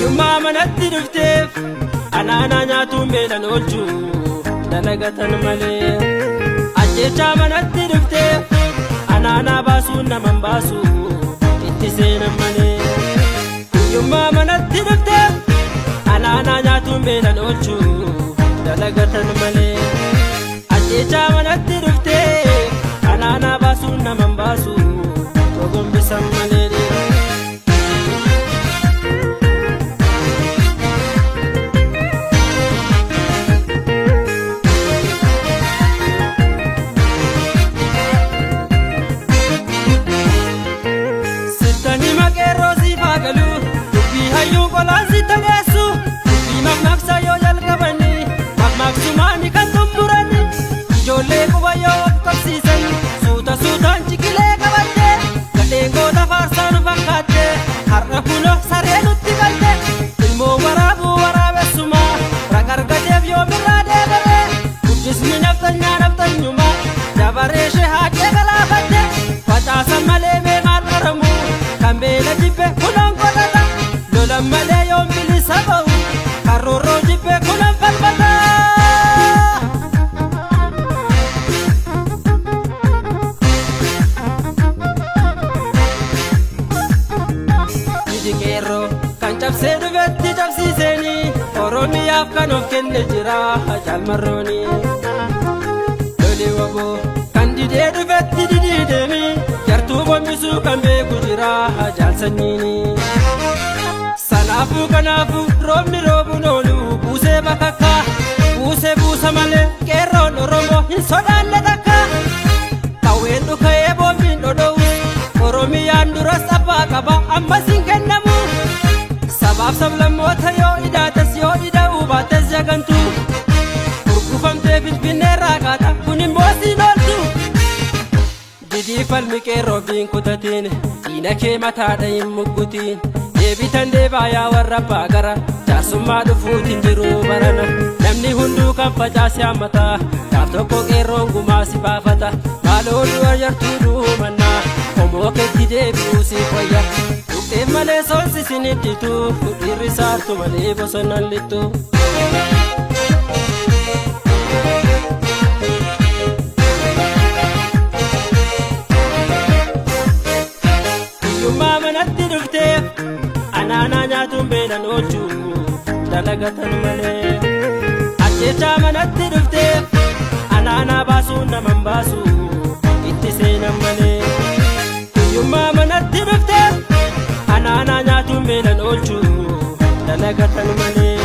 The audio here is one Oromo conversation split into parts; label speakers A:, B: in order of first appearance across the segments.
A: Hiyyummaa manatti dhufteef anaanaa nyaatuun beelan oolchu dalagatan malee. Ajjechaa manatti dhufteef anaanaa baasuun naman baasu itti seenan malee. Hiyyummaa manatti dhufteef anaanaa nyaatuun beelan oolchu dalagatan malee. Ajjechaa manatti dhufteef anaanaa baasuun naman baasu gogombisan malee. Sittani maqeerroo siif haa galu, dubbii hayyuu qolaan sitta geessu, dubbii mammaaksa yoo jalqabani, mammaaksumaani kan xumurani, ijoollee quba yoo of qabsiisan, suuta suutaan ciqilee qabatte, gadheen goota faarsaa nu fakkaatte, har'a kunoo saree nutti galte, ilmoo waraabuu waraabessuma, ragargateef yoomirraa deebere, guddisni nafxanyaa nafxanyuma, dabaree ishee haadhee galaafatte, facaasa malee mee maal qaramu, kan beela jibbe kunoon qotata, lolan malee yoom bilisa ba'u, kan roorroo jibbe kunoon falmata. Didi qeerroo kan cabsee dhufetti cabsiiseeni, Oromiyaaf kan of kenne jira jaalmarrooni. Loli waboo kan didee dhufetti didii deemi, jartuu gommisuu kan beeku jira jaalsanyiini. Sanaafuu kanaafuu roobni roobuun oolu buusee bakakkaa, buusee buusa malee qeerroon Oromoo hin sodaanne takka. Qawween dhuka'ee boombiin dhodha'u, Oromiyaan duras abbaa qaba ammas hin kennamu. Sabaaf sablammoota yoo idaates yoo ida'uu baates jagantu. Gurgufamtee Finfinnee raaqaata kun immoo siin ooltu. Didii falmi qeerroo fi hin kutatiin, diina kee mataadha hin muggutiin. Deebitan deebaa yaa warra abbaa gara, jaarsummaa dhufuutiin jiru barana. Namni hunduu kan facaase hammata, gaaf tokko qeerroon gumaa si baafata. Maaloo du'a yartuu duumannaa, qomoo keetti deebi'uu siif wayya. Buqqeen malee soonsi sin hidditu, dhiirri saartu malee bosonaan lixxu. Hiyyummaa manatti dhufteef anaanaa nyaatuun beelan oolchu dalagatan malee. Ajjechaa manatti dhufteef anaanaa baasuun naman baasu itti seenan malee. Hiyyummaa manatti dhufteef anaanaa nyaatuun beelan oolchu dalagatan malee.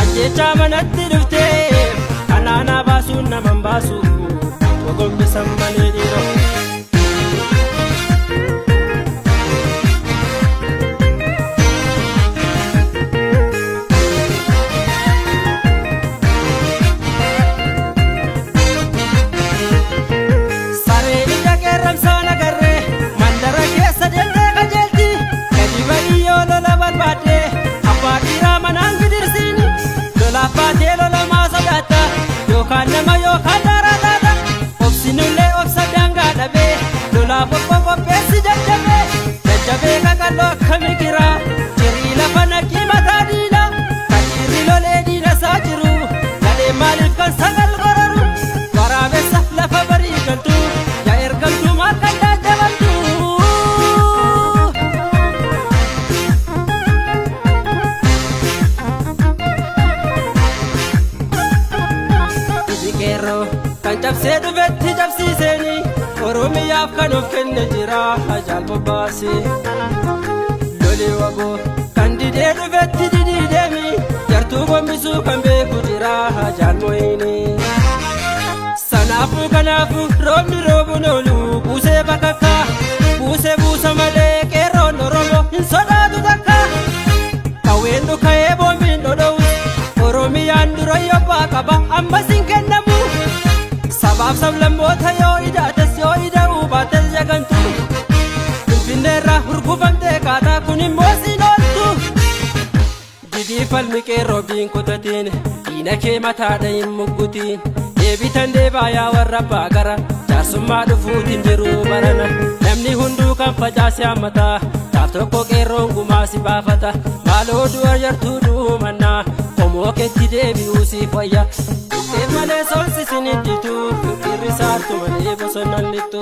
A: Ajjechaa manatti dhufteef anaanaa baasuun naman baasu gogombisan malee dhiiroo. Sareen ija qeerramsaan agarree mandara keessa deemtee qajeelti. Gadi ba'ii yoo lola barbaadde abbaa dhiiraa manaan gidirsiini. Lolaaf baatee lolamaa sodaatta yookaan nama yookaan daaraa taata. Obsinullee obsa daangaa dhabee lolaaf obbo qopheessi jajjabee. Jajjabee qaqalloo akka migiraa cirii lafa naqii mataa diina. Kan dhiirri lolee diina isaa jiru gadheen maaliif kan sagal goraru. Waraabessa lafa barii galtu yaa ergamtuu maal kan daajjabaltu. Iji qeerroo kan cabsee dhufetti cabsiiseeni, Oromiyaaf kan of kenne jira jaal bobbaase. Loli waboo kan didee dhufetti didii deemi, jartuu gommisuu kan beeku jira jaal mo'iini. Sanaafuu kanaafuu roobni roobuun oolu buusee bakakkaa, buusee buusa malee qeerroon Oromoo hin sodaatu takka. Qawween dhuka'ee boombiin dhodha'u, Oromiyaan dura yobbaa qaba ammas hin kennamu. Sabaaf sablammoota yoo idaates yoo ida'uu baates jagantu. Finfinneerraa hurgufamtee kaataa kun immoo siin ooltu. Didii falmi qeerroo hin kutatiin, diina kee mataadha hin muggutiin. Deebitan deebaa yaa warra abbaa gara, jaarsummaa dhufuutiin jiru barana. Namni hunduu kan facaase hammata, gaaf tokko qeerroon gumaa si baafata. Maaloo Maaloo du'a yartuu duumannaa qomoo keetti deebi'uu siif wayya. Buqqee malee soonsi sin hidditu, firri saartu malee bosonaan lixxu.